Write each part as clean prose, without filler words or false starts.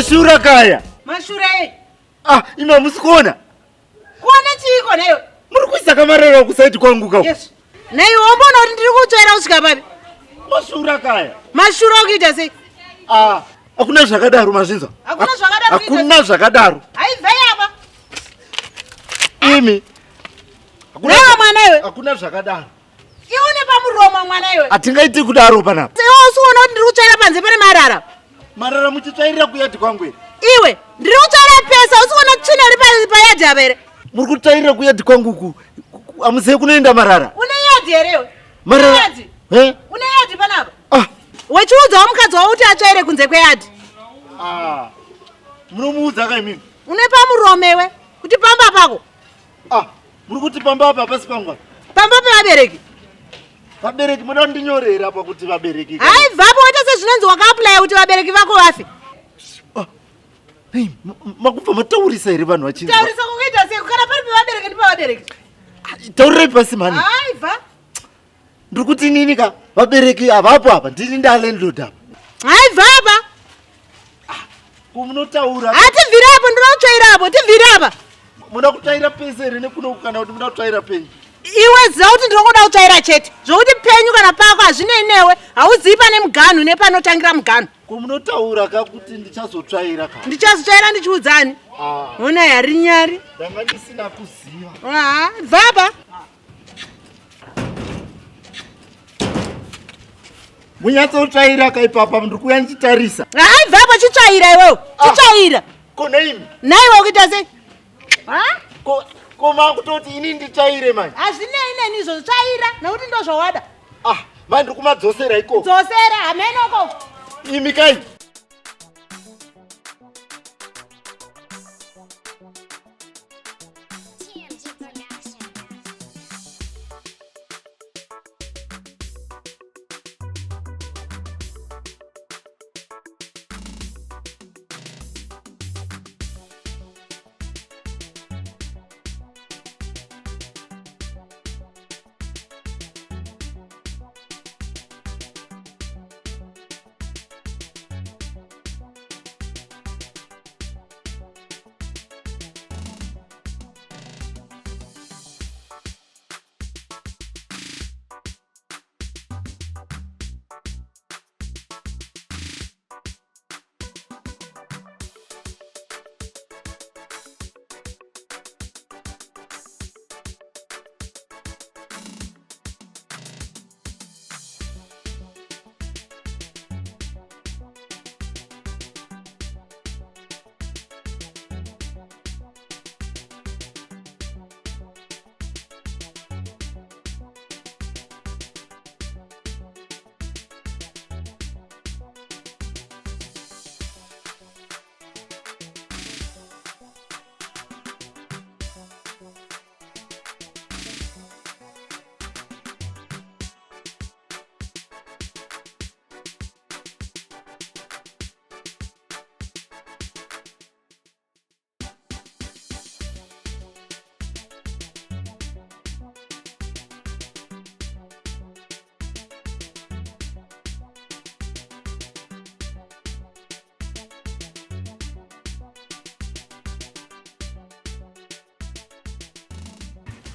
Mashura kaya. Mashura ei. Ah, imi hamusi kuona? Kuona chiiko naiwe? Muri kuisa kamarara kusaiti kwangu ka. Yes. Naiwe womboona kuti ndiri kutsvaira kusvika papi? Mashura kaya. Mashura ukuita sei? Ah, hakuna zvakadaro mazvinzwa. Hakuna zvakadaro. Hakuna zvakadaro. Haibvei apa. Imi. Hakuna mwana iwe. Hakuna zvakadaro. Iwe une pamuromo mwana iwe. Hatingaiti kudaro panapa. Iwe usiona kuti ndiri kutsvaira panze pane marara. Marara muchitsvairira kuyadhi kwangu here? Iwe ndiri kutsvaira pesa usiona tsvina iri payadhi apa here? Muri kutsvairira kuyadhi kwangu uku. Hamuzive kunoenda marara. Une yadhi here iwe? Marara. Yadhi. Eh? Une yadhi panapa? Ah. Wechiudzawo mukadzi wako kuti atsvaire kunze kweyadhi. Ah. Munomuudza ka imimi? Une pamuromo iwe kuti pamba pako. Ah, muri kuti pamba apa hapasi pangu apa? Pamba pevabereki. Vabereki munoda kundinyorera apa kuti vabereki. Hai bvapo waita sezvinonzi wakaaplaya kuti vabereki vako vafe. Ah, hey, makubva mataurisa here vanhu vachinzwa? Taurisa kukuita sei kana pari pevabereki ndipavabereki. Ah, taurirai pasi mhani. Hai bva. Ndiri kuti inini ka vabereki havapo apa ndini ndalandlord apa. Hai bva apa. Ah, kumunotaura. Hatibvire apo ndinoda kutsvaira apo tibvire apa. Munoda kutsvaira pese here nekuno kana kuti munoda kutsvaira penyu? Iwe ziva kuti ndinokuda kutsvaira chete. Zvokuti penyu kana pako hazvinei newe. Hauzivi pane muganhu nepanotangira muganhu. Ko munotaura ka kuti ndichazotsvaira ka? Ndichazotsvaira ndichiudzani? Ah. Hona yarinyari. Ndanga ndisina kuziva. Ah, bva apa. Munyatsotsvaira ka ipapa ndiri kuuya ndichitarisa. Hayi bvapo chitsvaira iwewe. Ah. Chitsvaira. Ko naimi? Naiwe ukuita sei? Ha? Ko ko makutoti ini nditsvaire manje. Hazvinei neni izvozvo tsvaira nekuti ndozvawada. Ah, manje ndiri kumadzosera ikoko. Dzosera hamenoko. Imi kai.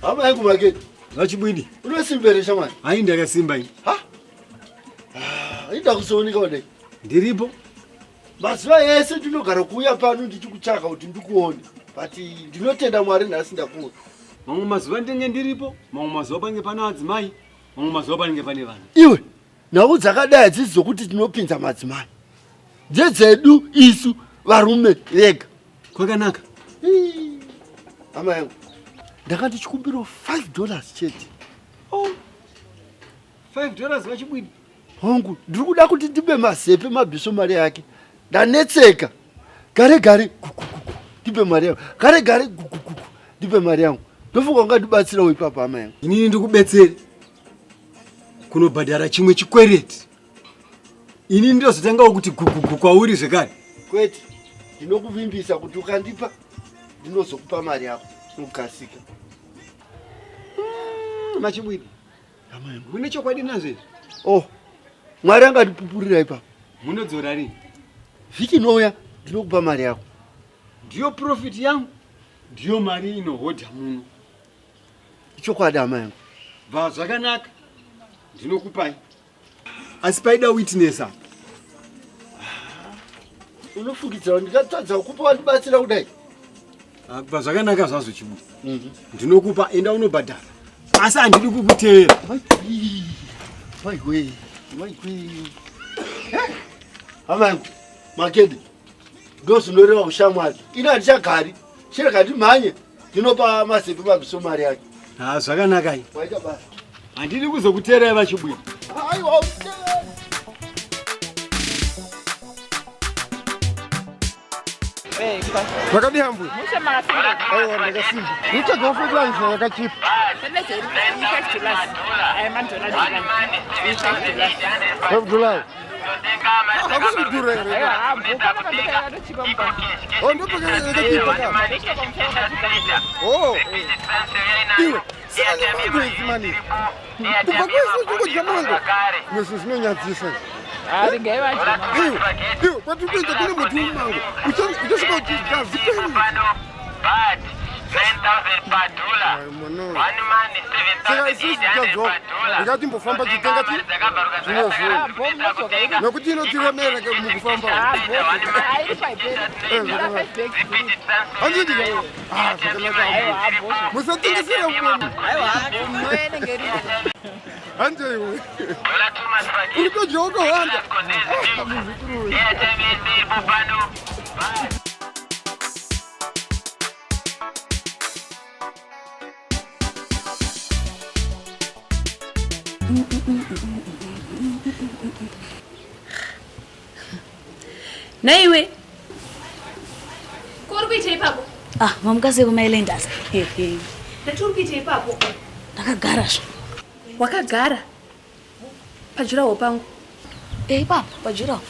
Hama yangu Maketi. Vachibwidi. Unosimba here shamwari? Hayi ndakasimba ini. Ha? Ah, ida kuzooneka wadai. Ndiripo. Mazuva ese ndinogara kuuya pano ndichikutsvaka kuti ndikuone. But ndinotenda Mwari nhasi ndakuona. Mamwe mazuva ndinenge ndiripo, mamwe mazuva panenge pane adzimai, mamwe mazuva panenge pane vana. Iwe, nhau dzakadai hadzisi dzokuti tinopinza madzimai. Ndedzedu isu varume vega. Kwakanaka. Hama yangu, ndanga ndichikumbirawo 5 dollars chete. Oh. 5 dollars vachibwidi. Hongu, ndiri kuda kuti ndibe mazepe mabhiso mari yake. Ndanetseka. Gare gare gukukuku ndipe mari yangu. Gare gare gukukuku ndipe mari yangu. Ndofunga ungandibatsirawo ipapo hama yangu. Inini ndikubetsere kunobhadhara chimwe chikwereti. Ini ndozotangawo kuti gugugu kwauri zvekare. Kwete, ndinokuvimbisa kuti ukandipa ndinozokupa mari yako nokukasika. Machibwidi. Mune chokwadi nazvo izvi? Oh, Mwari angatipupurira ipapo. Munodzora rini? Vhiki inouya. Ndinokupa mari yako. Ndiyo profit yangu, ndiyo mari inohodha muno. Ichokwadi hama yangu. Bva zvakanaka, ndinokupai. Asi paida witness apa. Unofungidzira kuti ndingatadza kukupa wandibatsira kudai? Ah, bva zvakanaka zvazvo chibu. Mhm. Ndinokupa, enda unobhadhara. Asi handidi kukuteera. Maiwe, maiwe. Hama yangu, makede. Ndozvinoreva ushamwari. Ini handichagari. Chirega ndimhanye. Ndinopa mazepe mabiso mari yake. Ah, zvakanaka iyi. Waita basa. Handidi kuzokuteerai vaChibwira. Aiwa. Zvakadii ambuya? Aiwa ndakasimba. Nditsvaga fertilizer yakachipa. $5. Hakusi kudhura here? Oh, ndopaka yakachipa ka. Oh. Iwe, sina nemango idzi mani. Kubva kwese uchingodya mango. Nezvo zvinonyadzisa. Iwe, iwe, kwatiri kuenda kune muti wemango. Uchasvika uchidya ziperi. Saka isusu tichadzoka ndikatimbofamba chitenga chi zvimwe zvinhu nekuti inotiremera mukufamba. Handiti zvakanaka musatengesera mumwe handeiwe uri kudya wakawanda muzukuru. Naiwe, ko uri kuita ipapo? Ah, mamuka sei kumaIslanders? Ndati uri kuita ipapo? Ndakagara zvo. Wakagara pajuraho pangu? Eh, ipapo pajuraho.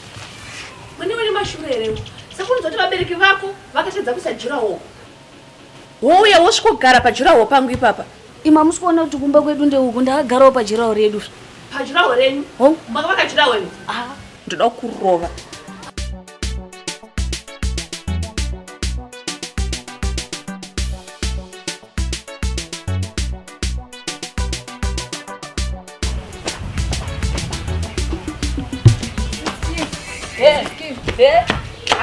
Mune une mashure here? Sakunzwa kuti vabereki vako vakatadza kuisa juraho, wouya wosvikogara pajuraho pangu ipapa? Ima musi kuona kuti kumba kwedu ndeuku, ndakagarawo pajuraho redu. Pajuraho renyu? Hongu. Makavaka juraho imi? Ah. Ndoda kurova.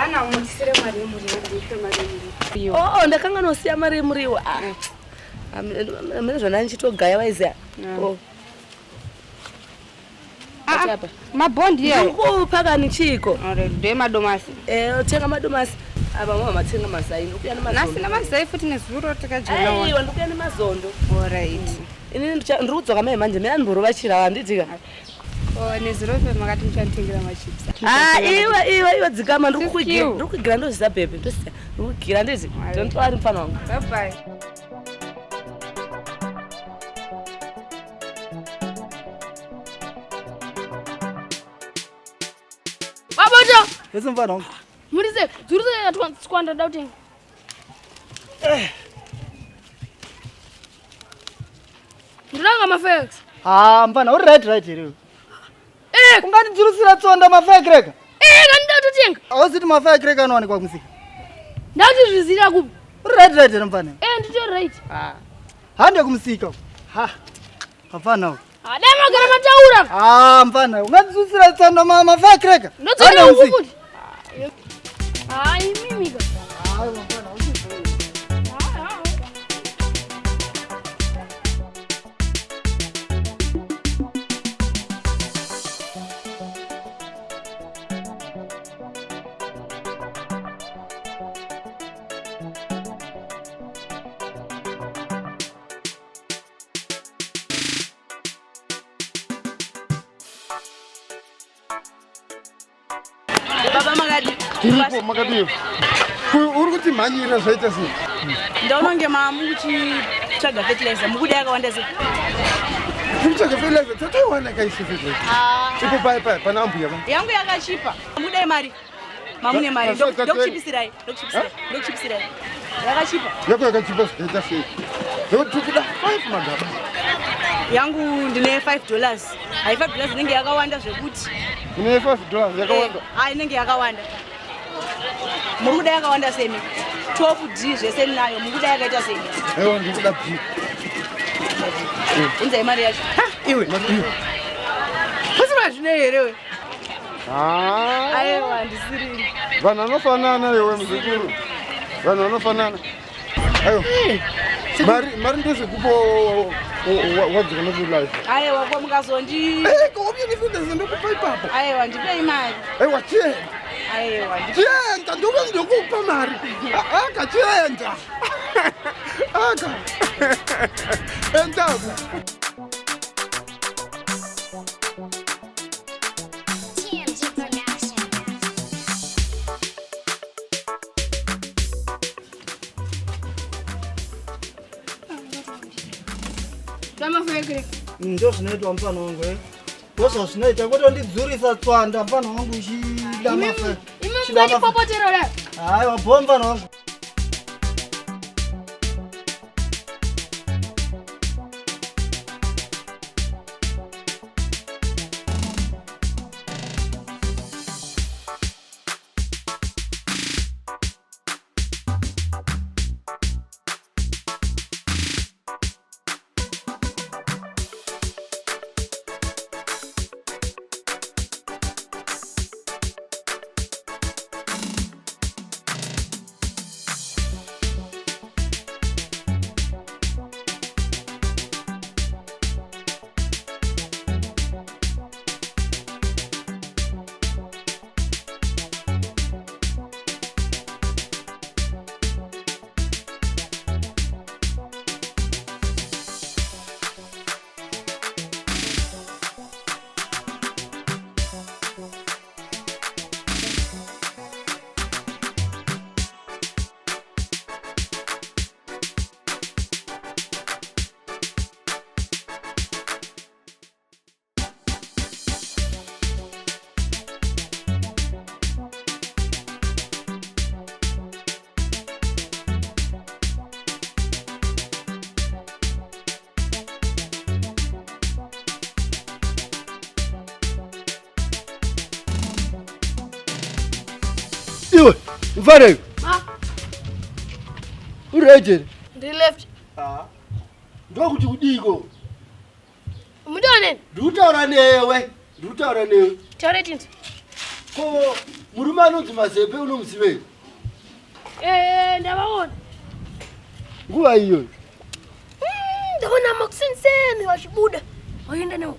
Ana umutisire mari yemuriwo, ndipe mari yemuriwo. Oo, ndakanganosiya mari yemuriwo. Mune zvona ndichitogaya waiziya. Oh. Achapa. Mabhondi iyayo. Ndikupa kani chiko? Ndemadomasi. Eh, tenga madomasi. Apa mama matenga mazai, ndikuya Nhasi nemazondo. namazai futi nezuro takadya. Aiwa, ndikuya nemazondo. Alright. Inini ndiri kudzoka mai manje, mina ndimborova chirawa handitika. Oh, nezuro pe makati muchanditengera machips. Ah, iwe iwe iwe, dzikama, ndiri kukugira, Siskill. ndiri kugira ndozvisa bhebhe, ndozvisa. Ndiri kugira ndizvi. Don't worry mfana wangu. Bye bye. Baboto, Yese mfana wangu. murise, dzurisa yatwa da kutenga. Ndinanga mafex. Ha mfana, uri right right here? Eh, ungandidzurusira tsonda mafirecracker? Eh, kandida kutotenga. Hausiti mafirecracker anowanikwa kumusika? Ndati kupi? Uri right right here mfana? Eh, ndito right. Hande kumusika. Ha. Mfana. Ah, dai magara mataura. Ah, mfana, ungandidzurusira tsonda mafirecracker? Ndodzokera uku futi. Ah, imimi ka. Baba makadi? Tiripo, makadii? Uri kuti mhanyira zvaita sei? Ndaona kunge mamukuchitsvaga fertilizer, mukuda yakawanda sei? Tikutsvaga fertilizer, tataiwana kaisi fertilizer. Ipo paya paya pana ambuya va. Yangu yakachipa. Mudai mari. Mamune mari. Ndokuchipisirai, ndokuchipisirai, ndokuchipisirai. Yakachipa. Yako yakachipa zvikaita sei? Nekuti tikuda 5 magaba. Yangu ndine $5. Hai, $5 inenge yakawanda zvekuti. Une $5 yakawanda. Ah, inenge yakawanda. Muri kuda yakawanda semi. Top D zvese ndinayo, muri kuda yakaita semi. Aiwa ndikuda B. Unzai mari yacho. Iwe. Pasina zvine here we? Ah. Aiwa handisiri. Vanhu vanofanana iwe muzukuru. Vanhu vanofanana. Aiwa. Mari mari ndezvekupa wadzoka nekulife. Aiwa ko mukazondi. Eh, ko ubye ndokupa ipapo. Aiwa ndipei mari. Aiwa chienda. Aiwa Chienda ndokupa ndokupa mari. Aka chienda. Aka. Enda. Ndo zvinoitwa mufana wangu eh. Ndozvazvinoita kwete ndidzurisa tswanda mufana wangu uchida mafa. Imi mukandipopotera la. Haiwa bho mufana wangu. Iwe, mfana. Uri right here? Ndiri left. Ah. Ndokuti kudiko? Mutaura neni? Ndikutaura newe. Ndikutaura newe. Taura tinzi. Ko murume anonzi Mazepe unomuziva here? Eh, ndavaona. Nguva iyoyo. Ndaona makuseniseni vachibuda. Vaenda newo.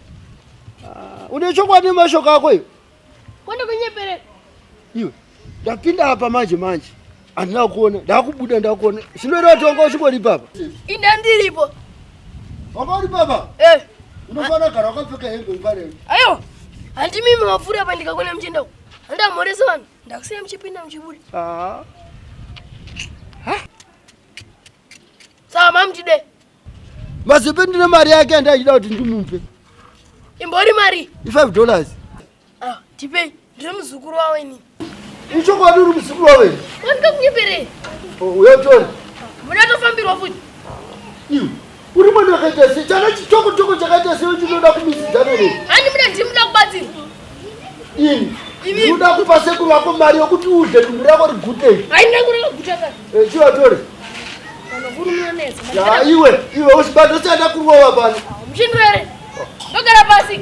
Ah, une chokwadi nemashoko ako iwe? Kwenda kunyeperera. Iwe, ndapinda apa manje manje. Handina kuona, ndakubuda ndakuona. Zvinoreva kuti wanga uchingori papa. Inda ndiripo. Wanga uri papa? Eh. Unofanira kugara wakapfeka hembe mfaneni. Aiwa. Handi mimi mapfuuri apa ndikakona muchienda uko. Handamhoresa vanhu. Ndakusiya muchipinda muchibuda. Ah. Sawa mamutide. Mazepe ndine mari yake andachida kuti ndimupe. Imbori mari. I5 dollars. Ah, tipei. Ndiri muzukuru wawo ini. Ichokwadi uri muzukuru wawo here? Wandikakunyeperei. Uyotore. Munatofambirwa futi. Iwe, uri mwana wakaita sei? Chana chitoko-toko chakaita sei chinoda kumisidzana nei? Handi muda ndimuda kubatsirwa. Ini. Ndinoda kupa sekuru vako mari yokuti udye dumbu rako rigute. Haina kureva guta kani. Eh, chivatore. Vanhu vuru munonetsa. Ya, iwe, iwe usibata usada kurova pano. Muchindurere. Ndogara pasi.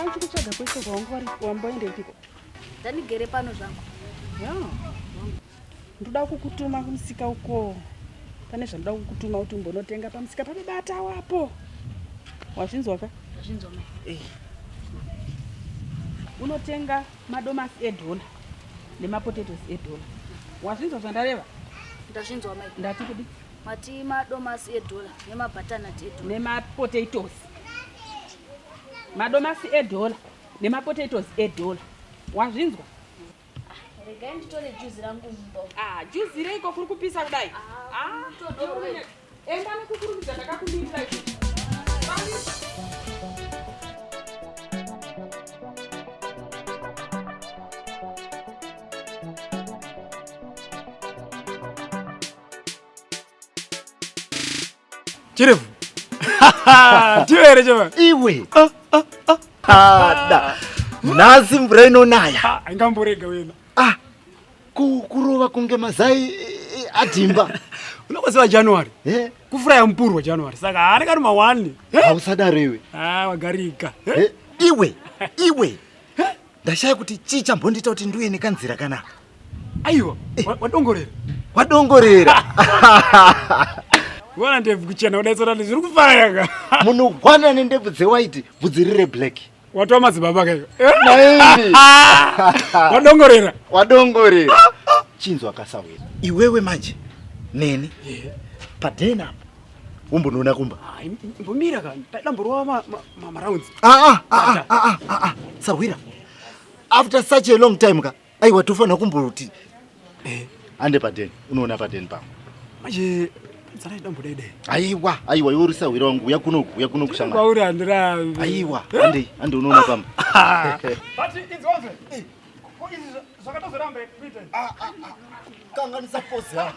Ndachikutsvaga kwese kwawanga uri wamboendepiko? Ndandigere pano zvangu. Ya. Ndoda kukutuma kumusika uko. Pane zvandoda kukutuma kuti umbonotenga pamusika pababata wapo. Wazvinzwa ka? Ndazvinzwa mai. Eh. Unotenga madomasi edhola nemapotatoes edhola. Wazvinzwa zvandareva? Ndazvinzwa mai. Ndati kudi? Mati madomasi edhola nemabhattanut edhola. Nemapotatoes. Madomasi edhola nemapotatoes edhola. Wazvinzwa? Regai nditore juzi rangu mumba. Ah, juzi reiko kuri kupisa kudai? Ah, enda nekukurumidza ndakakumirira izvi. Chirefu. Ndiwe here cheva? Iwe. Ada. Nhasi mvura inonaya. Haingamborega wena. Ah. Kurova kunge mazai eh, adhimba. Unokoziva January. Eh? Kufuraya mupurwa January. Saka haana kana mawani. Hausadaro iwe. Ah, wagarika. Eh, Iwe. Iwe. Ndashaya kuti chii chambondiita kuti ndiuye nekanzira kanaka. Aiwa, wadongorera. Wadongorera. Wana ndebvu kuchena kudai sora zviri kufaya ka. Munhu kwana nendebvu dzewaiti bvudzi riri black. Watova madzibaba kayo. Naimi. Wadongorera. Wadongorera. Chinzwa kasawira. Iwewe manje neni. Padena apa. Umbonoona kumba. Mbomira ka. Ndamborova ma ma rounds. Ah ah ah ah ah ah. Sawira. After such a long time ka. Aiwa tofanira kumboti. Eh, ande padeni. Unoona padeni pangu. Manje dzana ndambodai dai. Aiwa, aiwa iwe uri sawira wangu. Uya kunoku, uya kunoku shamwari. Kwauri handirambi. Aiwa, ande, ande unoona pamba. But inzwazve. Ko izvi zvakatozoramba kuita. Ah ah ah. Kanganisa pose yangu.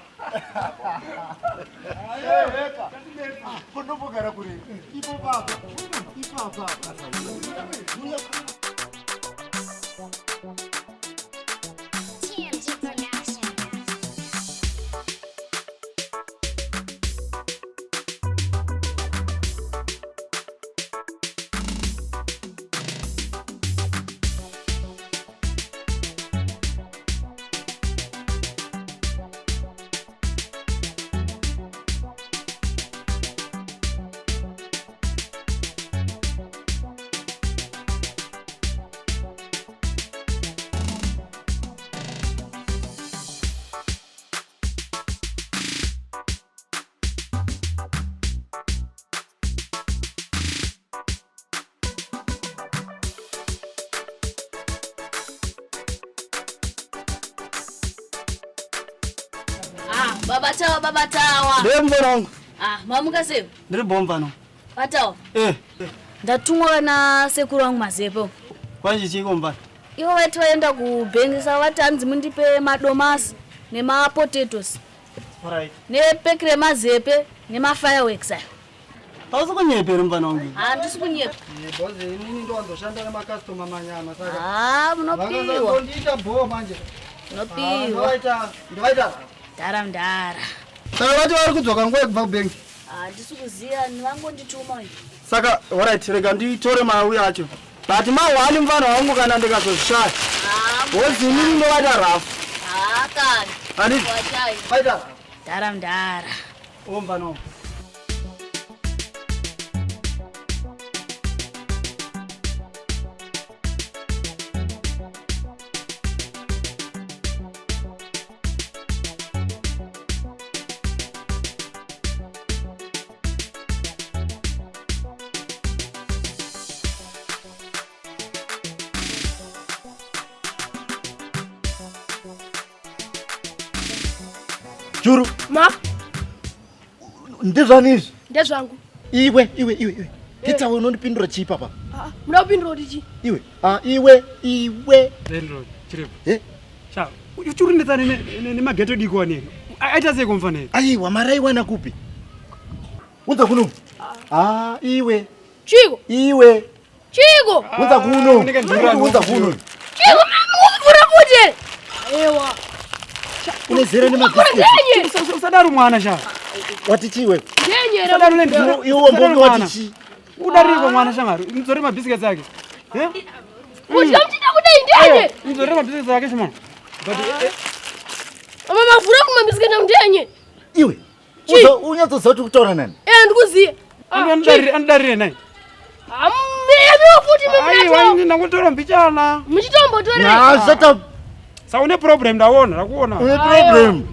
Kundopogara kure. Ipo papa. Ipapa. Uya. Ah, baba tawa baba tawa. Ndiye mfana wangu. Ah, mamuka sei? Ndiri bho mfana. Batawa. Eh. Ndatumwa na sekuru wangu Mazepo. Kwanje chiko mfana? Ivo vati vaenda kubhengi saka vati hanzi mundipe madomasi nemapotatoes Alright. nepeki remazepe nemafireworks aya. Hausi kunyepera mfana wangu. Handisi kunyepa. Bozi inini ndowanzoshanda nemakastoma manyama saka. Ah, munopiwa. Vakazondiita bho manje. Munopiwa. Ndovaita, ndovaita. Ndara mndara. Saka vati vari kudzoka nguva yekubva kubhengi. Handisi kuziva vangondituma. Saka alright rega nditore mauya acho. But mahwani mfana wangu kana ndikazozvishaya. Bozi inini ndovata rafu. Ah, kana. Handiti? Wachai. Vaita. Ndara mndara. O mfana wangu. Churu. Ma, Ndezvani izvi? ndezvangu. Iwe, iwe, iwe, iwe. Kitawe unondipindura chii papa? Ah, muda kupindura kuti chii? Iwe, ah, iwe, iwe. Landlord, chirefu. Eh? Sha, uchurinditsana nemageto diko aneri. Aita sei kumfana here? Aiwa, mari aiwana kupi? Unza kuno. Ah, iwe. Chiko. Iwe. Chiko. Unza kuno. unenge ndurani Unza kuno. Chiko, mukuvhura futi here? Ewa. Une zera nemabhisiketi. Ndenye. Usadaro mwana sha. Wati chii wewe? Ndenye. Usadaro landlord. Iwe wambonge wati chii? Udariko mwana shamwari. Mudzore mabhisiketi ake. Kudya muchida kudai ndienye. Nzorera mabhisiketi ake shimana. But Mama mavhura kumabhisiketi angu ndienye. Iwe. Unyatsoziva kuti kutaura nani? Eh, ndikuziye. Anodarire anodarire nai. Amemi futi mimi Aiwa ini ndangotora mbichana. Muchitombotora. Na shut up. Sa une problem ndaona, ndakuona. Une problem.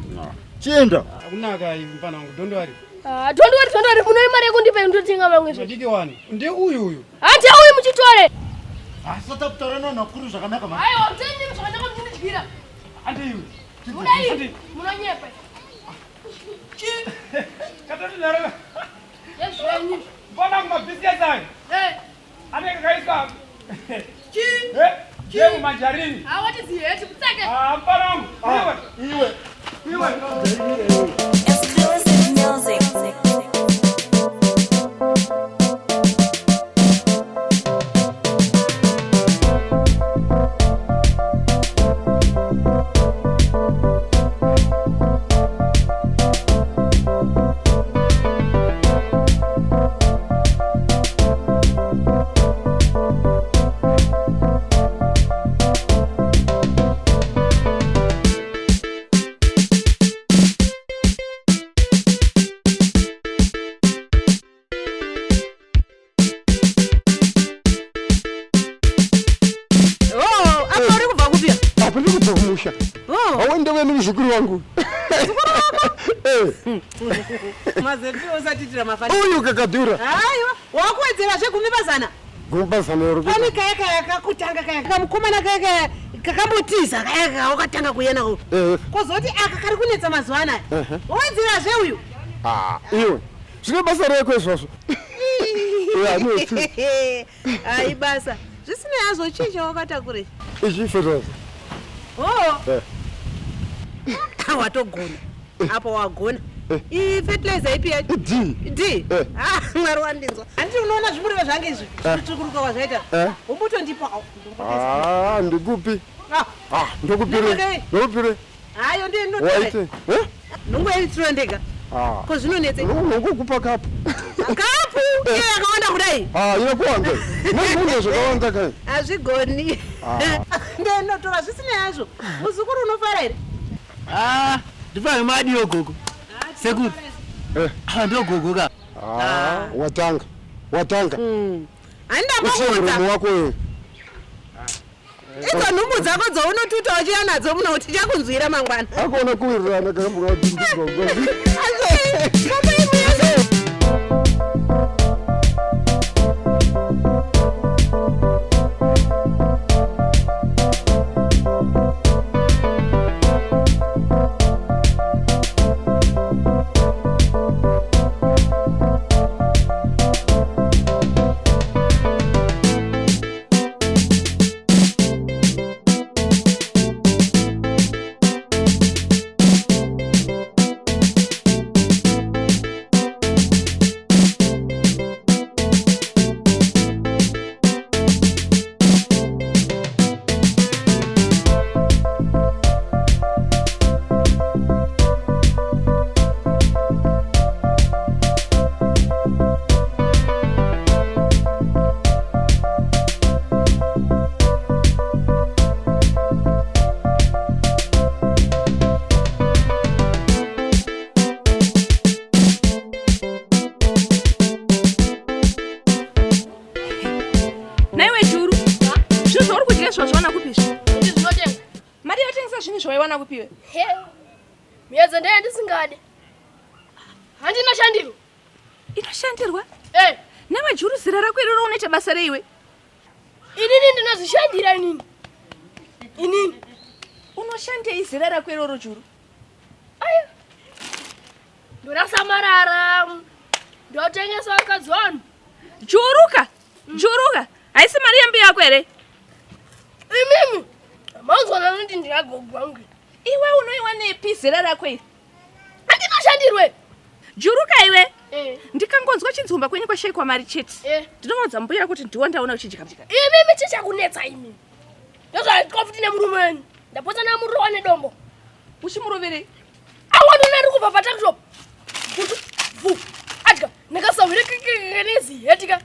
Chienda. Akunaka ivi mfana wangu, don't worry. Ah, don't worry, don't worry. Munoyi mari yekundipa ndotenga mamwe zve. Madiki wani. Ndiye uyu uyu. Handi uyu muchitore. Ah, shut up taura nani akuru zvakanaka mani. Aiwa, muteni zvakanaka muchindidyira. Handi iwe. Mudai, munonyepa. Chi. Katoti ndaro. Yezvenyu. Mbona kumabhisiketi ayo? Eh. Anenge kaiswa. Chi. Eh? Chi mumajarini. Ah, what is here? Kutsake. Ah, mfana wangu. Iwe. Iwe. Iwe. Exclusive music. Oh, apa uri kubva kupi? Apa ndiri kubva kumusha. Awe ndeve nemuzukuru wangu. Mazepi usatitira mafani. Uyu kakadhura. Aiwa, wakuwedzera zvegumi pazana. Gumi pazana uri Pane kaya kaya kakutanga kaya kamukomana kaya kaya kakambotiza kaya kaya wakatanga kuuya nako. Kozoti aka kari kunetsa mazuva anaya. Wowedzerazve uyu. Ah, iwe. Zvine basa reko izvozvo. Yeah, no, true. Ai basa. Zvisinei hazvo chii chawakatakura ichi? Ichi fertilizer. Oh, Eh. watogona. Apo wagona. Iyi fertilizer ipi yacho? D. D. Ah, Mwari wandinzwa. Handiti unoona zvimuriwo zvange izvi. Eh. Kutsvukuruka kwazvaita. Eh. Umbotondipa. Ah, ndikupi? Ah. Ah, ndokupire. Ndikupi. Ndokupire. Hayo ndiye ndinotora. Waite. Eh? Nongoitira ndega. Ah. Ko zvinonetse. Nongokupa kapu. Kapu iyo yakawanda kudai. Ah, inokuwanda. Nozvunza zvakawanda kai. Hazvigoni. Ah. Ndinotora zvisinei hazvo. Muzukuru unofara here? Ah, ndifane madiwo gogo. Sekuru. Ah, ndo gogo ka. Ah, watanga. Watanga. Handambokuudza. Usiye muromo wako wewe. Idzo nhumbu dzako dzaunotuta uchiya nadzo muno kuti tichakunzwira mangwana. Akuona kuwirirana kakambuka kuti ndigogo. Naiwe Juru, zvinhu zvauri kudya izvo zvawana kupi izvi? Kuti zvinotenga. Mari yotengesa zvinhu zvawaiwana kupiwe? He. Miedzo ndeye ndisingade. Handina shandiro. Inoshandirwa? Eh. Naiwe Juru, zera rako iroro unoita basa reiwe? Inini ndinozvishandira inini. Inini. Unoshandei zera rako iroro Juru? Aya. Ndorasa marara. Ndotengesa vakadzi vanhu. Juruka, Juruka, haisi mari yembi yako here? Imimi. Manzwana noti ndinagogo wangu. Iwe unoiwanepi zera rako iri? Handinoshandirwe. Juruka iwe. Eh. Ndikangonzwa chinzomba kwenyu kwashaikwa mari chete. Eh. Ndinoudza mbuya kuti ndiwo ndaona uchidya mudya. Imimi chichakunetsa imimi. Ndozvaitwa futi nemurume wenyu. Ndapotsa ndamurova nedombo. Uchimuroverei? Awandona ndiri kubva patakishop. Kuti vu. Adya. Ndakasahwire neziheti ka.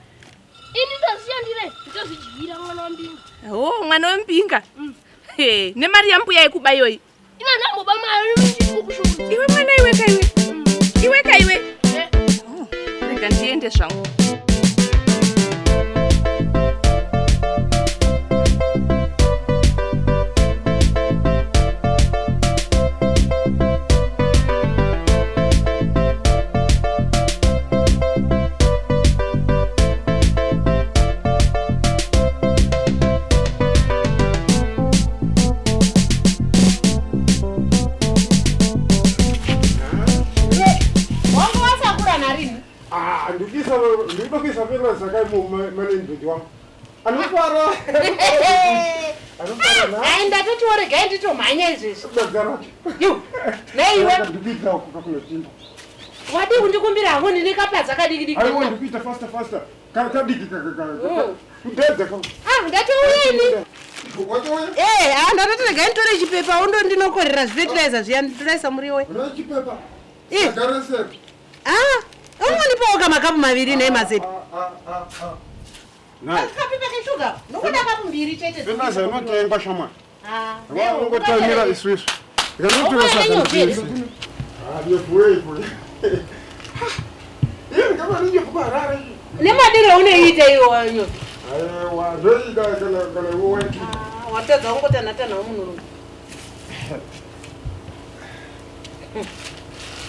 Ini ndozvishandira, ndozvidyira mwana wambinga. Oh, mwana wembinga. He, nemari yambuya yekuba iyoyi. Ina ndamboba mari ndikukushungurudza. Iwe mwana iwe ka iwe. Iwe ka iwe. Oh, rega ndiende zvangu. Wangu wasakura narini? Ah, ndikisa ndikisa vela zakai mu management wangu. Anofara. Anofara na. Ai ndatotiwo regai nditomhanya izvezvi. Yu, neiwe Ndikuita uko kakunotimba. wadii kundikumbira hangu ndine kapadza kadiki diki. Aiwa ndikuita faster faster. Kadiki ka ka. Kudedza ka. Ah, ndatouya ini. Watouya? Eh, ah ndatoti regai nditore chipepa undo ndinokorera zvifertilizer zviya nditoraisa muriwo. Unoda chipepa? Eh. Garesera. Ah, ungondipawo kamakapu maviri nei mazepi. Nayi. Kapepa keshuga. Nokuda kapu mbiri chete. Fertilizer inotengwa shamwari. Ah, Vanongotamira isusu. Ukuya nenyope. Ah, nyepuwe ipo. Iye kama ninyepu kwa Harare. Nemadiro unoiita iwo nyope. Aiwa, ndoida kana kana iwe waiti. Ah, watadza kungotana-tanawo munhurume.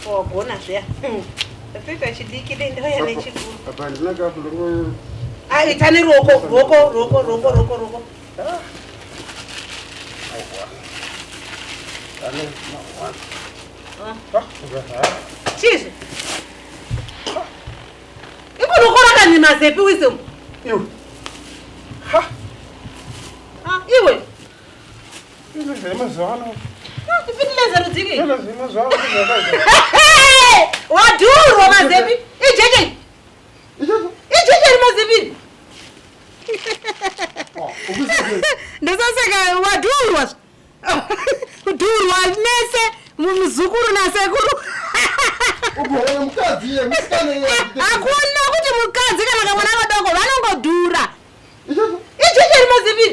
Wagona zviya. Ndatoita chidiki dei ndauya nechikuru. Apa ndina kapu ndongo Ah, ita neruoko, ruoko, ruoko, ruoko, ruoko, ruoko. ane ma Ah. Chizvi. Ikunokora kani mazepi wisdom. Iwe. Ha. Ah, iwe. Izvo zvemazuva ano. Fertilizer rudziki. Izvo zvemazuva ano zvakaita. Wadhurwa mazepi. Ijeje. Ijeje ri mazepi. Ndosaseka wadhurwa. Kudhurwa mese muzukuru nasekuru. Ugorere mukadzi iye musikana iye. Hakuna kuti mukadzi kana kamwana kadoko vanongodhura. Ijeje ri mazepi.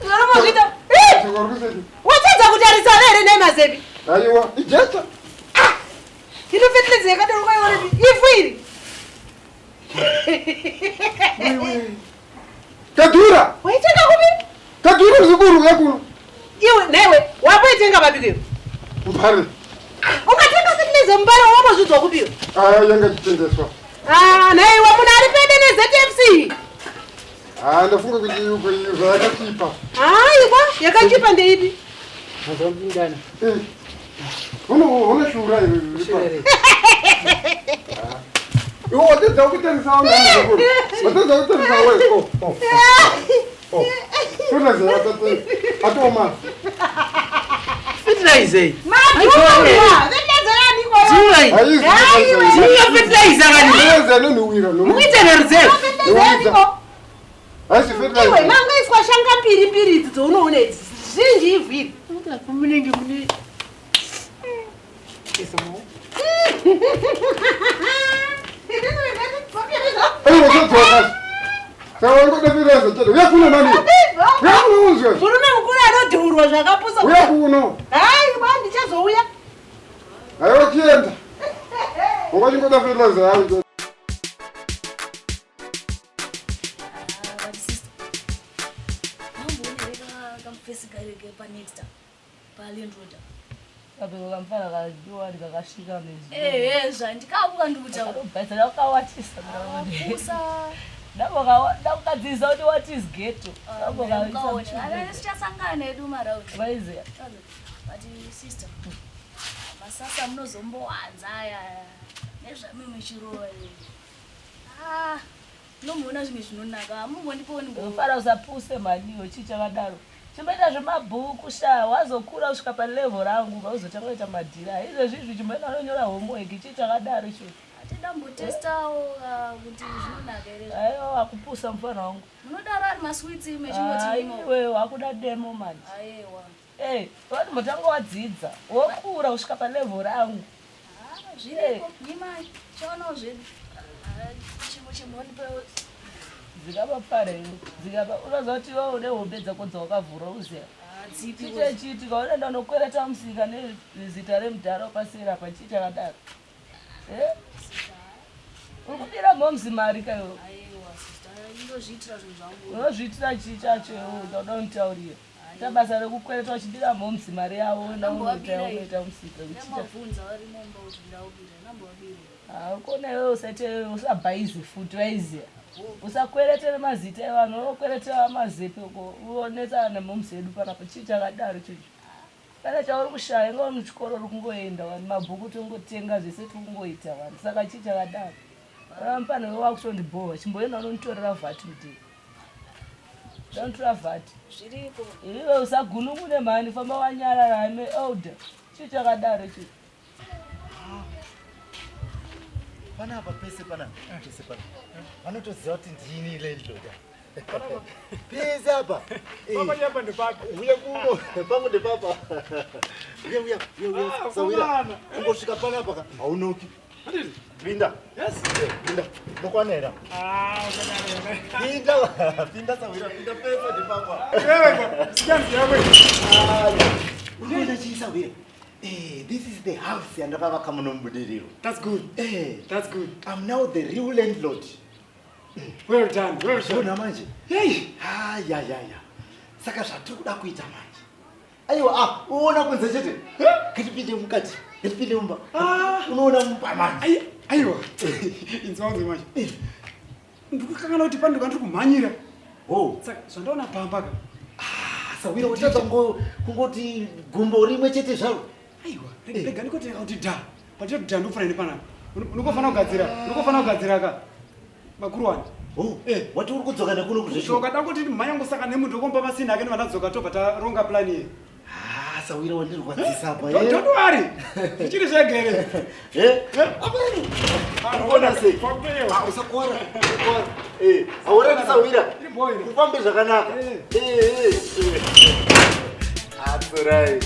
Zvanomozviita. Watadza kutarisa here nei mazepi? Aiwa, ijecha. Ino fertilizer yakadaro kwaiorepi? Ivhu iri. Kadhura. Waitenga kupi? Kadhura muzukuru yakuno. Iwe newe wapoitenga papi kuyo? Mbare. Ukatenga fertilizer mubare wambozvidzwa kupiyo? Ah, yanga ichitengeswa. Ah, naiwe munhu ari pede neZFC. Ah, ndafunga kuti uko zvayakachipa. Aiwa, yakachipa ndeipi? Mazambingana. Eh. Uno uno shura iri. Iwe watadza kutarisa wangu muzukuru. Watadza kutarisa wewe. Oh, oh. Oh. Fertilizer yakati atoma. Fertilizer. Madhura, fertilizer yaniko. Ziyo fertilizer kani. Fertilizer inonhuwira. Mukuita neruzero. Haisi Iwe fertilizer. mangaiswa shanga mbiri mbiri idzi dzaunoona idzi zhinji ivhu iri. Munenge mune Aiwa chodzoka. Saka wangoda fertilizer chete. Uya kuno nani? Uya kuno unzwe. Murume mukuru anodhurwa zvakapusa. Uya kuno. Aiwa, ndichazouya. Aiwa chienda. Ungachingoda fertilizer yako. But sister, mamboonere kamufesi kareke panext paLand Rover. Kapeko kamfana kajuwa ndikakasvika mezi. Ehe, zvandikabuka ndikutaura. Bhaisana wakawatisa Kusa. Ndakukadzisa kuti what is ghetto. Tichasangana edu maraundi. Vaiziya. But sister, masasa munozombowanza aya nezvami muchirova. Ah, nomuona zvimwe zvinonaka. Hamumbondipowo Mfana usapuse maniwo chii chakadaro. Chimboita zvemabhuku sha wazokura kusvika palevel rangu vauzotanga kuita madhira. Izvezvi izvi chimboenda unonyora homework chii chakadaro icho. Tidambotestawo kuti zvinonaka here. Aiwa wakupusa mufana wangu. Munodaro ari masweets mechingoti imo. Iwe wakuda demo manje. Aiwa. Eh, vanhu motanga wadzidza wokura kusvika palevel rangu. Zviriko, nyimai, chaonawo zvedu. Chimwe chimhoni pa Dzikapa pare iwe. Dzikapa unoziva kuti iwe une hombe dzako dzawakavhura uziya. Dzipi? Chiche chiitika unoenda unokwereta musika nezita remudhara paseri apa chii chakadaro. Eh? Uri kubira momzi mari ka iwe. Aiwa, sister, ndozviitira zvinhu zvangu. Unozviitira chii chacho iwe unoda kunditaurira. Ita basa rekukwereta uchibira momzi mari yavo woenda unoita unoita musika uchiita. Ndambobvunza vari mumba kuti ndaubira, ndambovabira. Hakuna iwe usaite usabhaize futi waiziya. Usakweretere mazita evanhu unokweretera mazepe uko unonetsana nemomzi edu panapa chii chakadaro ichocho. Kana chauri kushaya inga uri muchikoro uri kungoenda wani mabhuku tongotenga zvese tiri kungoita wani saka chii chakadaro. Ramupano iwe wakutondibhowa chimboenda unonditorera vhati mudii. Ndanotora vhati. Zviriko. Iwe usagunun'une mhani famba wanyarara I'm a elder. Chii chakadaro ichocho. Panapa pese panapa pese panapa vanotoziva kuti ndini landlord pese apa Papa ndepako. Uya kuno pangu ndepapa. Uya uya uya uya Ah, sawira komana. kungosvika panapa ka haunoki. Pinda. Yes. Pinda. Ndokwana here? Ah, ukadaro here. Pinda. Pinda sawira pinda pese ndepapa. Wewe, sikanzi yako. Unoona chii sawira? Eh, this is the house yandakavaka muno mubudiriro. That's good. Eh, that's good. I'm now the real landlord. Well done. Well done. Ona manje. Hey. Ah, ya ya ya. Saka zvatiri kuda kuita manje. Aiwa, ah, uona kunze chete. Ngatipinde mukati. Ngatipinde mumba. Unoona mumba manje. Aiwa. Inzwa unze manje. Ndikukanganwa kuti panduka ndiri kumhanyira. Oh. Saka zvandaona pamba ka. Sawira utadza kungoti gumbo rimwe chete zvaro. Aiwa, rega ndikotenga kuti dha. Patiri dha ndofana nepanapa. Unokofana kugadzira, unokofana kugadzira ka. Makuru wani. Oh, wati uri kudzoka nekuno kuzveshuwa. Dzoka dangoti mhanya ngosaka nemuntu okomba masina ake nevandadzoka tobva taronga plan iyi. Ah, sawira wandirwadzisa apa. Don't worry. Zvichiri zvegere. Eh? Unoona sei? Ah, usakuwara. Usakuwara. Eh, haurani sawira. Ufambe zvakanaka. Eh, eh, eh. Atsurai.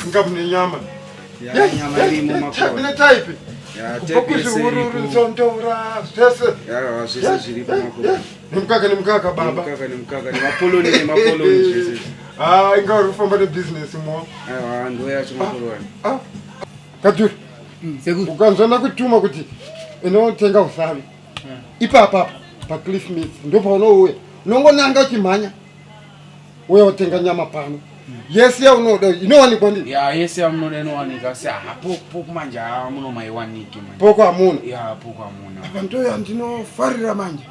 Inga mune nyama. Ya, nyama irimo makore. Mune type. Ya, Kubva type yese kuzvihururu, iripo. nzondora, zvese. Ya, zvese zviripo makore. Nemukaka nemukaka baba. Nemukaka nemukaka nemapoloni nemapoloni zvese. Ah, inga uri kufamba nebusiness mo. Aiwa, ndo yacho makorowani. Kaduri. Ukanzwa ndakutuma kuti inotenga usavi. Ipapa apa paCliff Meats ndopaunouya. Unongonanga uchimhanya. Uya wotenga nyama pano. Yese yaunoda inowanikwa ndi. Ya, yese yamunoda inowanika asi ha poko manje ha muno maiwaniki manje. Poko hamuna. Ya, poko hamuna. Apa ndo yandinofarira manje.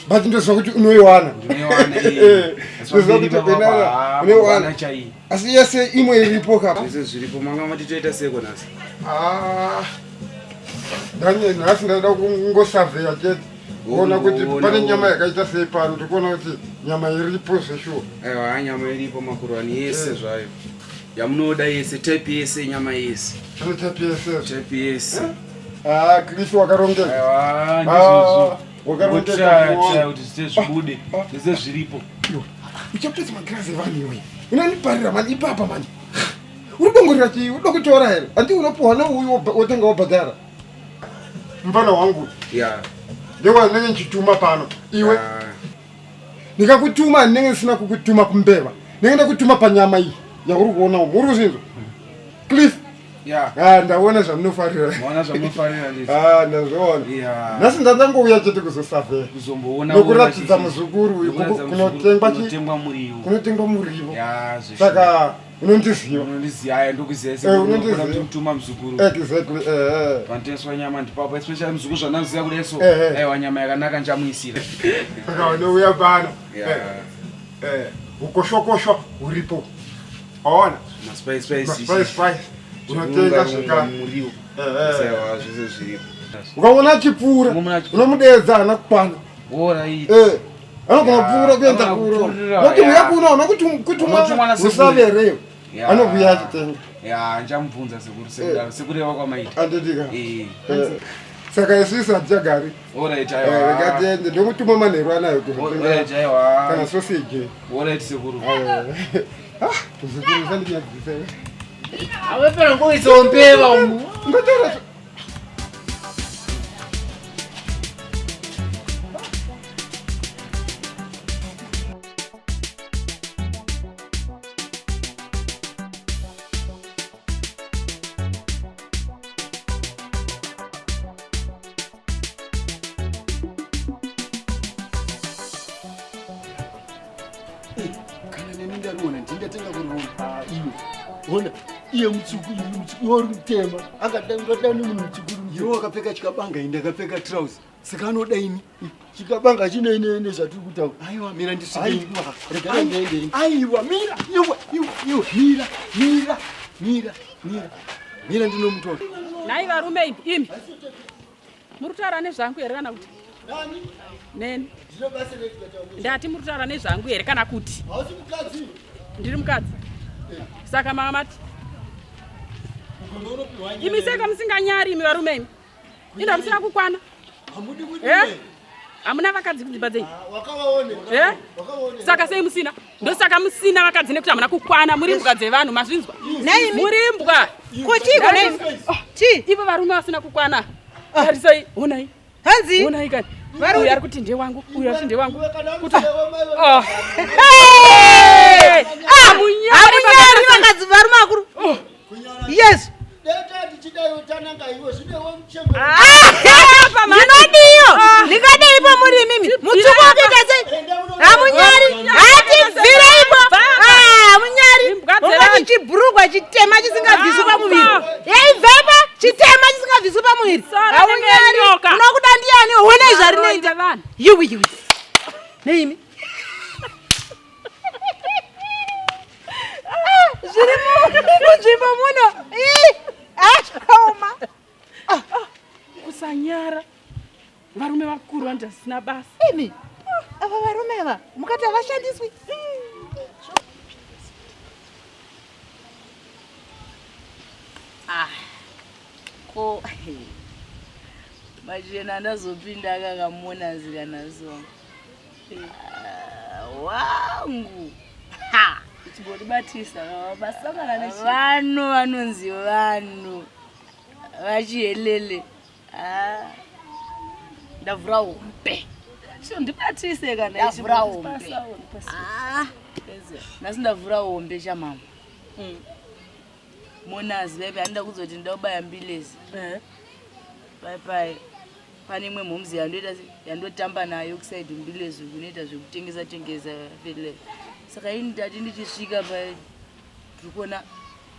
But ndoziva kuti unoiwana. Ndinoiwana, eh. Eh, Asi ndoziva pamberi kuti papa, unoiwana. ha, Unoiwana. mangwana chaiyi. Asi yese imwe iripo kapa. Zvese zviripo manga matitoita seko nhasi. Ah. Daniel nhasi ndaida kungosavheya chete. Kuona kuti Ona, pane nyama ona. yakaita sei pano ndikuona kuti nyama iripo zveshuwa. Aiwa, ha nyama iripo makorowani yese Eh. zvayo. Yamunoda yese, type yese, nyama yese. Pane type yese. Type yese. Ah, Cliff wakarongeka. Aiwa, ndizvozvo. Wakarongeka. Try, try kuti zvese zvibude, zvese zviripo. Uchapedza magirazi evanhu iwe. Unondiparira mani ipapa mani. Uri kudongorera chii? Uri kutora here? Handi unopuhwa neuyu wotenga wobhadhara. Mfana wangu. Yeah. Ndewa ndinenge ndichituma pano. Iwe. Ndikakutuma ndinenge ndisina kukutuma kumbeva. Ndinenge ndakutuma panyama iyi yauri kuona umu. Uri kuzvinzwa? Cliff. Yeah. Ah, ndaona zvamunofarira. Maona zvamunofarira ndizvo. Ah, ndazviona. Yeah. Nhasi ndandangouya chete kuzosavheya. Kuzomboona Nokuratidza muzukuru uyu Nokuratidza muzukuru kunotengwa chi kunotengwa muriwo. kunotengwa muriwo. Yeah, zvishuwa. Saka unondiziva. Unondiziva, aya ndokuziva Eh, sekuru. unondiziva. Unogona kutuma muzukuru. Exactly. Eh. eh. Panotengeswa nyama ndipapo especially muzukuru zvandanoziva kudai so. Eh, eh. Aiwa nyama yakanaka ndichamuisira. Saka unouya pano. Yeah. Eh, eh, ukoshokosho huripo. Waona? Maspice spice. Maspice spice. Unotenga zvekare. muriwo. Eh, eh. Aiwa zvese zviripo. Ukaona achipfuura unomudeedza haana kukwana. Alright. Eh. Anogona Yeah, kupfuura kuenda anogona kuro. kupfuurira, Nokuti uya yeah. kuno hauna Unotumwa kutumwa nasekuru. usavereyo. Yeah. Anokuya achitenga. Ya, ndichamubvunza sekuru sekudaro sekureva kwamaita. Anditika. Eh. Eh. Saka isusu hatichagari. Alright Eh, aiwa. rega tiende ndomutuma manheru anayo kuzotenga Alright aiwa. kana sausage. Alright sekuru. Ah, muzukuru usandinyadzisa. Awepera ngoizombeva umu. Ngotaura Kana neni ndariona ndindatenga kuriona. Iwe. Ona iye mutsuku iwe mutsuku iwe uri mutema. Akadani munhu mutsuku uri Iwe wakapfeka chikabanga ini ndakapfeka trouser. Saka anoda ini. Chikabanga chine ne zvatiri kutaura. Aiwa mira ndisvike. Aiwa, rega ndiende ini. Aiwa mira iwe iwe iwe mira mira mira mira mira ndinomutora. Nhai varume imi imi. Muri kutaura nezvangu here kana kuti? Neni. Ndati muri kutaura nezvangu here kana kuti? Hausi mukadzi. Ndiri mukadzi. Saka mama mati imi seka musinganyari imi varume imi. Inda musina kukwana. Eh? Hamuna vakadzi kudzimba dzenyu. Wakavaone. Eh? Saka sei musina? Ndosaka musina vakadzi nekuti hamuna kukwana muri mbwa dzevanhu mazvinzwa. Naimi. Muri mbwa. Ko chiiko naimi? Chii? Ivo varume vasina kukwana. Tarisai, honai. Hanzi? Honai kani. Varume. Uyu ari kuti ndewangu, uyu ari kuti ndewangu. Kuti Ah. Hey! Ah, Hamunyari hamunyari vakadzi varume vakuru. Yes. Deta tichidai tananga iwe zvinewe muchembere. Ndinodiyo. Ndingadeipo muri imimi. Mutsuku wakaita sei? Hamunyari. Hatibvireipo. Ah, hamunyari. Ungati chibhurugwa chitema chisingabviswi pamuviri. Yaibvepa chitema chisingabviswi pamuviri. Hamunyari. Unokuda ndiyani? Honai zvarinoita. Yuwi yuwi. Neimi. Ah, Zviri munzvimbo muno. Ii, ah, zvakaoma. Kusanyara. Varume vakuru vanhu vasina basa. Imi. Ava varume ava mukati havashandiswi. Ah, ko machena andazopinda akakamona kana so Ah, wangu Ha! Chiboribatisa basangana nechi. Vanhu vanonzi vanhu vachihelele. Ah, ndavhura hombe. Chondibatise kana Ndavhura hombe. ichipasa. Ah, nhasi ndavhura hombe chamama. Monazi vaipi handida kuzoti ndobaya mbilezi. Pai pai pane imwe mhomzi yandoita yandotamba nayo kusaidi mbilezi kunoita zvekutengesa tengesa fertilizer. Saka ini ndati ndichisvika pa tiri kuona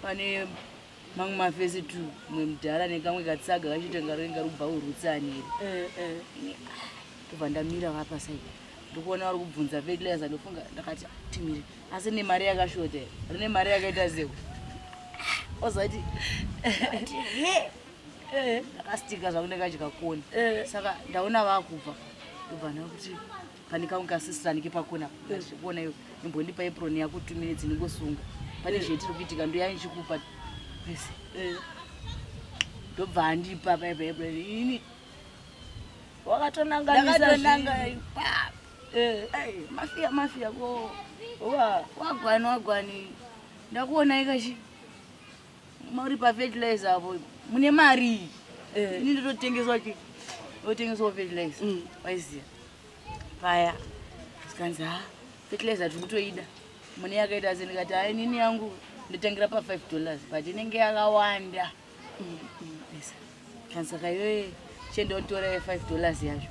pane mamwe mafesi tu mumwe mudhara nekamwe katsaga kachiita kunga rinenge rubva urutsani here. Ndobva ndamira vapasaidi ndikuona vari kubvunza fertilizer ndofunga ndakati timire asi ne mari yakashota here rine mari yakaita sei ozati he ndakasitika zvangu ndakachikakona saka ndaona vaakubva ndobva ndakuti pane kamwe kasisirani kepakona kuona iwe imbondipa aproni yako 2 minutes ndingosunga pane zvetiri kuitika ndoyani chikupa pese ndobva andipa paipa aproni ini Wakatonanganisa ndakatonanga zvinhu. pa mafia mafia ko wagwani wagwani ndakuonai kachi muri pafertilizer apo mune mari ini ndototengeswa chi Otengesawo fertilizer. Waiziya. Paya. Zikanzi ha fertilizer tiri kutoida. Mune yakaita se ndikati hai nini yangu ndotangira pa 5 dollars but inenge yakawanda. Yes. Kanzi saka iyoyo chienda unotora ye 5 dollars yacho.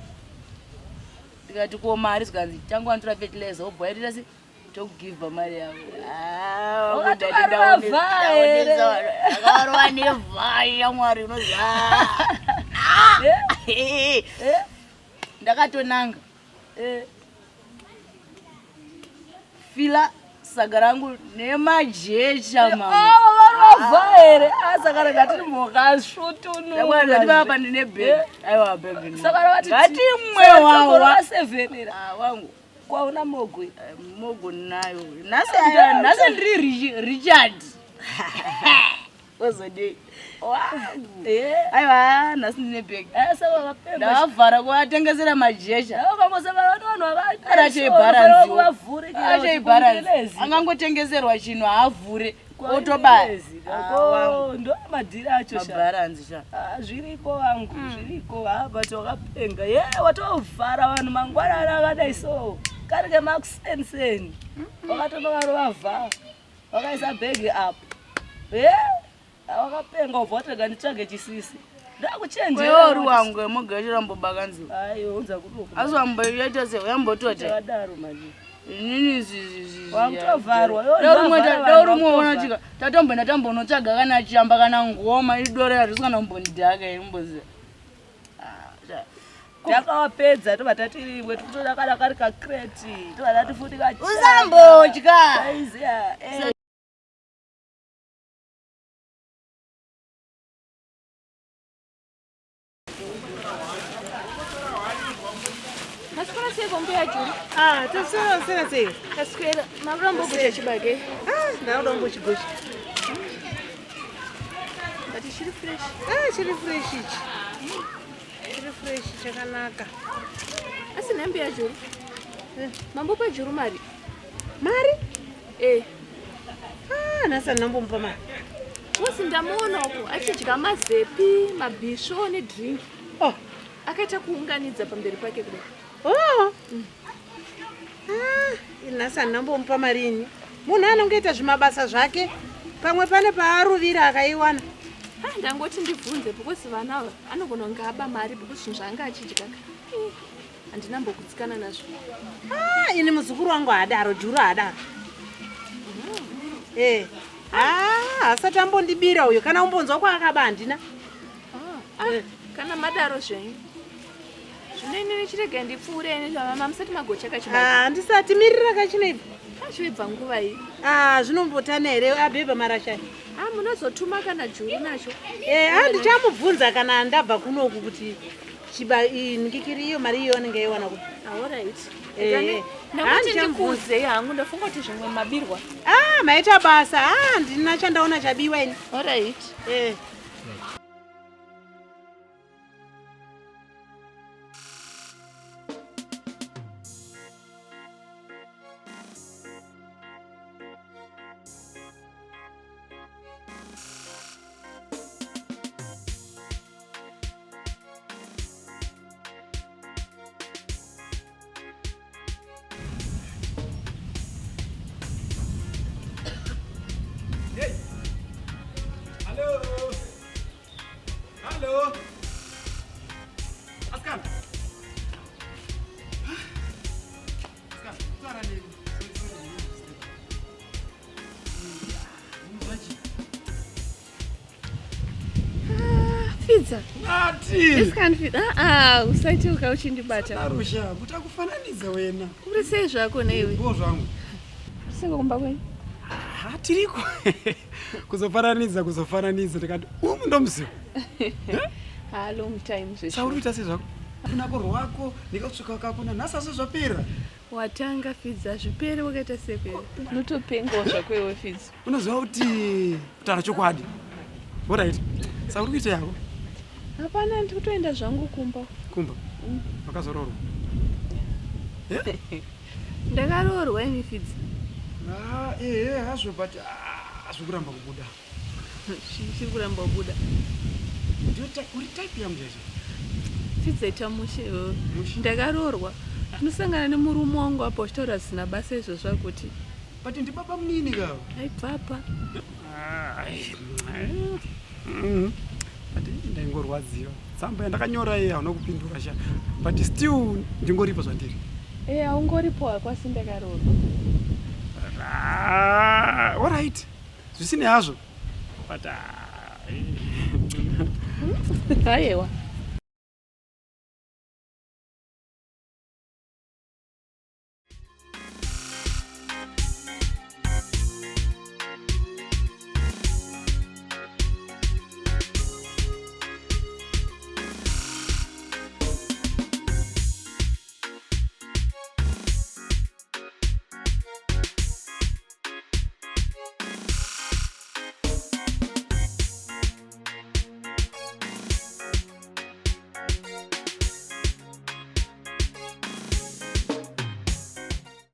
Ndikati ko mari zikanzi tanga wanotora fertilizer wobva waita se tokugivha mari yavo. Ah, Wakatovarova here? Ndakavarova nevhai mwari unoziva. Ndakatonanga. Fila saga rangu nemajecha mama. Varova here? Saka rega tiri mhokasvutunura. Ndine bhegi. Aiwa bhegi. Saka ravati ngatimwe wawa. sevenera. Wangu. Kwauna mogwe. Mogo nayo. Nhasi nhasi ndiri Richard. Wozodei. Aiwa nhasi ndine bhegi. Ndavavhara kuvatengesera majecha. Achebharanzi. Angangotengeserwa chinhu haavhure. Otobaya. Ndo madhiri acho sha. Mabharanzi sha. Ah, zviriko wangu zviriko ha but wakapenga ye watovhara vanhu mangwanani akadai so kari kemakuseni wakatonovarovavhara wakaisa bhegi apo ye wakapenga ubva watega nditsvage chisisi Kwewe uri wangu mogachiramboba kanzi. Aiwa unza kuti Asi wamboita se uyambotote. Zvakadaro manje. Inini Wakutovharwa, iwe ndovavhara vanhu dorumwe vakuvhara. unochika tatomboenda tambonotsvaga kana chiyamba kana ngoma idorera zvisikana kumbondidhaka imboziva. Takawapedza tobva tatirimwe tikutoda kana kari kakreti tobva tati futi Usambotya. Aiziya eh. Maswera sei mbuya Juri? Ah, taswera sera sei? Taswera. Makuda mbogocha chibage? Ah, ndakuda mbochigocha. But chiri fresh. Ah, chiri fresh ichi. Chiri fresh chakanaka. Asi nhai mbuya Juri. Mambopa Juru mari? Mari? Eh. Ah, nhasi handinambomupa mari. Musi ndamuona uko achidya mazepi, mabhisvo nedrink. Oh. Akaita kuunganidza pamberi pake kudai. Oh. Ah, nhasi handinambomupa mari ini. Munhu anongoita zvimabasa zvake. Pamwe pane paaruvira akaiwana. Ah, ndangoti ndibvunze because vana ava anogona kunge aba mari because zvinhu zvaanga achidya ka. Eh, Handina mbokutsikana nazvo. Ah, ini muzukuru wangu haadaro, Juru haadaro. Eh. Ah, asati ambondibira uyo. Kana umbonzwa kwaakaba handina. Ah, kana madaro zvenyu. Zvino inini chiregai ndipfuure ini zvamama musati magocha kachibage. Ah, handisati mirira kachinoibva. Achoibva nguva iyi. Ah, zvinombotana here abhebha marasha. Ah, munozotuma kana Juru nacho. Eh, ah, ndichamubvunza kana ndabva kunoku kuti chiba ndikiri iyo mari iyo anenge aiwana kupi. Alright. Eh, Ndakuti handichamubvunza. ndikuudzei hangu ndafunga kuti zvimwe mabirwa. Ah, maita basa. Ah, ndina chandaona chabiwa ini. Alright. Eh. Hey. Hallo. Hallo. Asikana. Asikana, taura neni. Sorry, sorry, sorry. Fidza. Ati. Isikani Fidza. Ah, ah, usaite uka uchindibata. Arusha, kuti akufananidze wena. Uri sei zvako neiwe? Ngo zvangu. Usiko kumba kwenyu? Ha, tiriko. Kuzofananidza, kuzofananidza ndikati umu ndomuziva. Ah, long time Sauri zveshuwa. kuita sei zvako? Runako rwako nekakutsvuka kako nanhasi asi zvapera. Watanga Fidza, zvipere wakaita sepere. Unotopengawo zvako iwe Fidza. Unoziva kuti kutaura chokwadi. Alright. Saka uri kuita yako Hapana, ndiri kutoenda zvangu kumba. kumba. Wakazororwa. Ndakaroorwa ini Fidza. Ah, ehe hazvo but ah, zvikuramba kubuda. Chiri kuramba kubuda. Ndiyo uri type yangu chaizvo. Fidzaita mushe iwewe. Ndakaroorwa. Tinosangana nemurume wangu apa uchitaura zvisina basa izvo zvakuti. But ndibaba munini ka. Aibvapa. But ndaingorwadziwa. Tsamba yandakanyora iye hauna kupindura sha. But still ndingoripo zvandiri. Eh, haungoripo hako asi ndakaroorwa. Ah, all right. Zvisine hazvo. But ah, Aiwa.